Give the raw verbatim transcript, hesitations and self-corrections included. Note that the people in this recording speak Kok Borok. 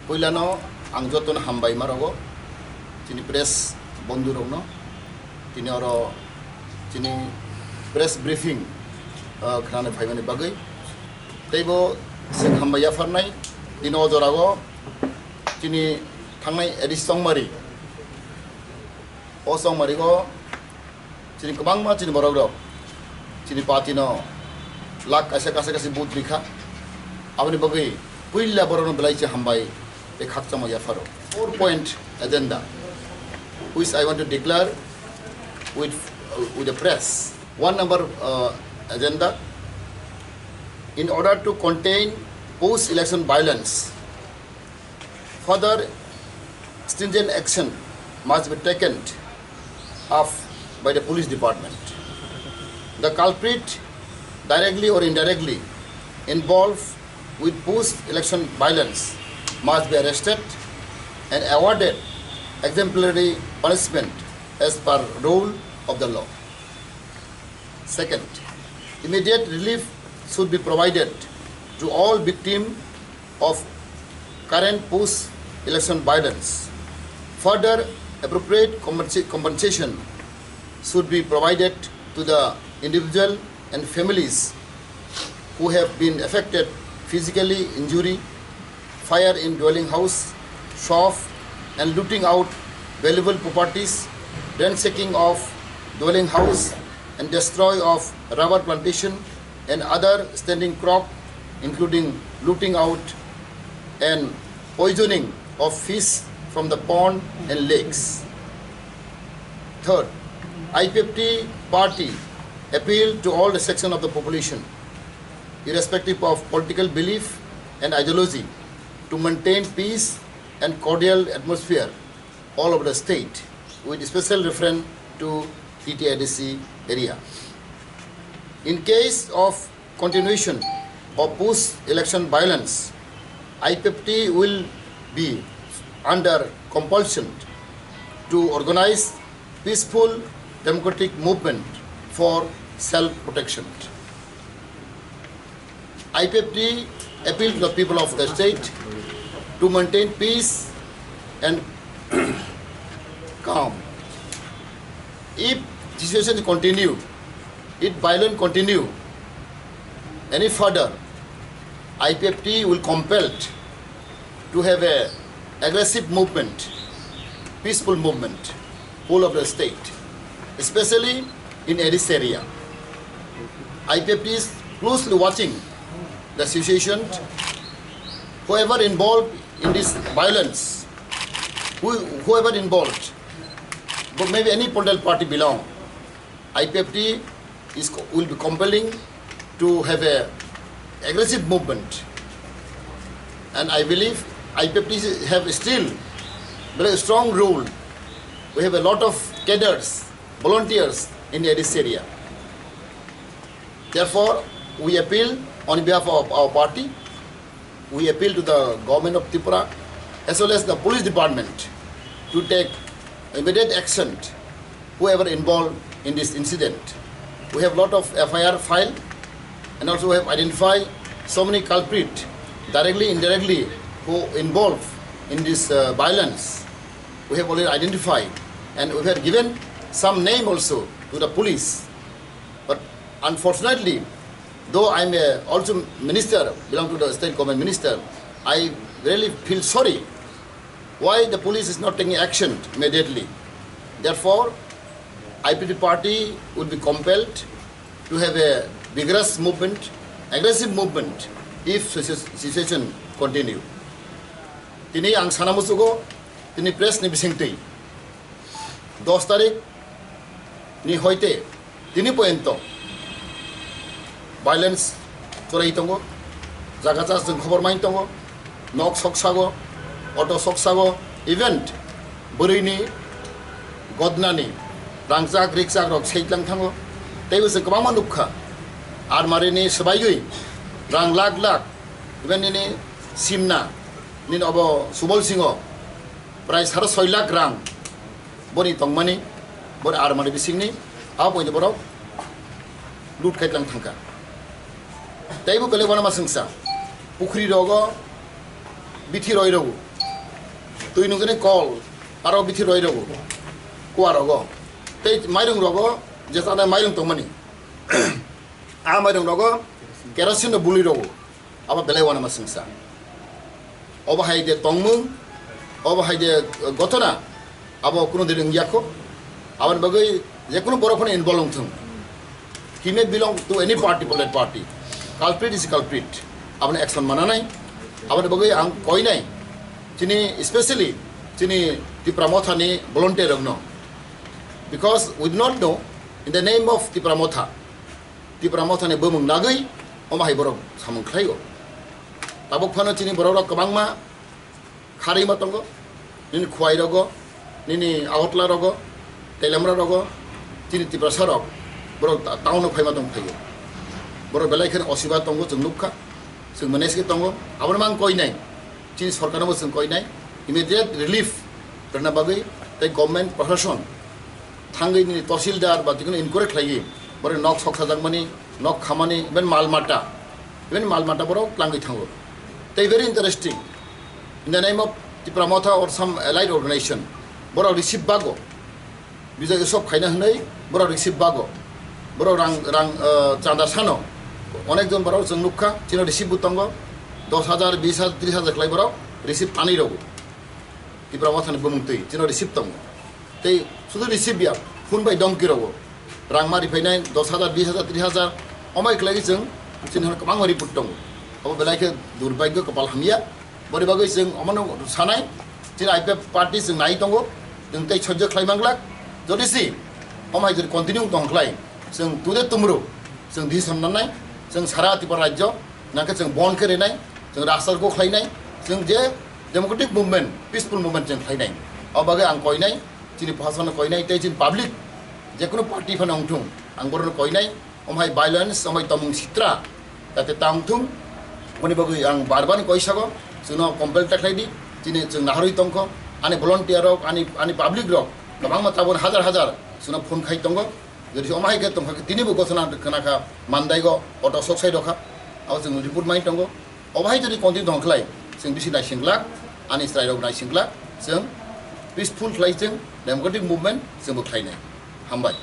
Puilano ang jotono hambai ma rogo, chini press bondhu rokno, tini oro chini press briefing, ah, khnani phaimani bagwi. Teibo se hambai yapharnai, tini o jorao chini thangnai A D C Chongmari, o Chongmari o chini kwbangma chini borok rok chini party no lakh kaisa kaisa kaisa vote rikha. Aboni bagwi puila borok no belai se hambai tei khakchangma yapharo. Four point agenda which I want to declare with, uh, with the press. One number, uh, agenda, in order to contain post election violence, further stringent action must be taken up by the police department. The culprit, directly or indirectly involved with post-election violence, must be arrested and awarded exemplary punishment as per rule of the law. Second, immediate relief should be provided to all victims of current post-election violence. Further, appropriate compensa-, compensation should be provided to the individual and families who have been affected physically injury, fire in dwelling house, shop and looting out valuable properties, ransacking of dwelling house and destroy of rubber plantation and other standing crop, including looting out and poisoning of fish from the pond and lakes. Third, I P F T party appeal to all the section of the population, irrespective of political belief and ideology, to maintain peace and cordial atmosphere all over the state, with special reference to T T A D C area. In case of continuation of post-election violence, I P F T will be under compulsion to organize peaceful democratic movement for self-protection. I P F T appeal to the people of the state to maintain peace and calm. If situation continue, if violence continue any further, I P F T will compelled to have a aggressive movement, peaceful movement, whole of the state, especially in A D C area. I P F T is closely watching the situation. Whoever involved in this violence, who, whoever involved, but maybe any political party belong, I P F T is, will be compelling to have a aggressive movement. And I believe I P F T have still very strong role. We have a lot of cadres, volunteers in this area. Therefore, we appeal on behalf of our party, we appeal to the government of Tripura as well as the police department to take immediate action whoever involved in this incident. We have lot of F I R file and also we have identified so many culprit directly, indirectly who involved in this, uh, violence. We have already identified and we have given some name also to the police. But unfortunately, though I am a also minister, belong to the state government minister, I really feel sorry why the police is not taking action immediately. Therefore, I P F T party would be compelled to have a vigorous movement, aggressive movement if situ-, situation continue. Tini ang sana musugo, tini press ni bisingtwi dos tarik ni hoite tini poyonto violence chorai tongo, jaga chas jwng khobor mai tongo, nok soksago, auto soksago, even bwrwini godnani rangchak rikchak rok seitlang thango. Teibo chwng kwbangma nukha, almarini swbaigwi rang lakh lakh, even nini simna, nini obo Subol Singho prai saro soi lakh rang boni tongmani, boni almari bisingni, abo poito borok loot khai tlang thangkha. Teibo belai uanama swngsa, pukhri rogo bithi roi rogo, Twi nungjaknai kol, aro bithi roi rogo, kua rogo, tei mairung rogo, je chanai mairung tongmani, a mairung rogo kerosene no bului rogo, abo belai wanama singsa. Obo hai de tongmung, obo hai de gotona, abo kuno din wngya kho. Aboni bagwi je kunu borok phano involve wngthung. He may belong to any party, political party. Culprit is culprit. Aboni action mananai. Aboni bagwi ang koinai. Chini, especially chini Tipra Motha ni volunteer rokno. Because we do not know, in the name of Tipra Motha, Tipra Motha ni bumung nagwi omo hai borok samung khlaio. Tabuk phano chini borok rok kwbangma kharwi ma tongo, nini Khwai rogo, nini Agartala rogo, Teliamura rogo, chini Tiprasa rok, borok ta-, town o phaima tong phaio. Borok belai kheno osiba tongo, chwng nukha, chwng manage khe tongo. Abono mang koinai, chini sorkar no bo chwng koinai, immediate relief rwna bagwi tei government, proshashan, thangwi nini tahsildar ba tikno enquiry khlaiwi, borok nok sok sajakmani, nok khamani, even mal mata, even mal mata borok tlangwi thango. Tei very interesting, in the name of Tipra Motha or some allied organization, borok receive bago, Bijay Utsav khaina hwnwi borok receive bago, borok rang, rang, uh, chanda sano, onek jon borok chwng nukha, chino receive bo tongo, dos hajar, bis hajar, tris hajar khlai borok receive tanwi rogo. Tipra Mothani bumung twi chino receive tongo. Tei sudu receive ya, phone bai domki rogo. Rang ma riphainai dos hajar, bis hajar, tris hajar, omai khlai chwng chini hwn kwbangma report tongo. Abo belai khe durbhagyo, kopal hamya. Boni bagwi chwng omono sanai, chini I P F party chwng nai tongo, chwng tei sojjo khlai manglak. Jodi si omai jodi continue tong khlai, chwng tude tumru, chwng decision nanai, chwng sara Tripura rajyo, nangkhe chwng bon khe rinai, chwng rasta ko khlainai, chwng je democratic movement, peaceful movement chwng khlainai. O bagwi ang koinai, chini proshasano koinai, tei chini public, jekunu party phano wngthung, ang borokno koinai, omhai violence, omhai tomung sitra, jate ta wngthung, boni bagwi ang bar bar koisago, chwngno complain ta khlai di, chini chwng naharwi tongkho, ani volunteer rok, ani, ani public rok, kwbangma tabuk hajar hajar, chwngno phone khai tongo, Jodi se omo hai khe tongkha khe tini bo gotona khna kha, mandai go auto sok sai rokha, abo chwng report mai tongo. Obo hai jodi continue tong khlai, chwng bisi naising glak, ani chwrai rok naising glak, chwng peaceful khlai chwng democratic movement chwng bo khlai nai. Hambai.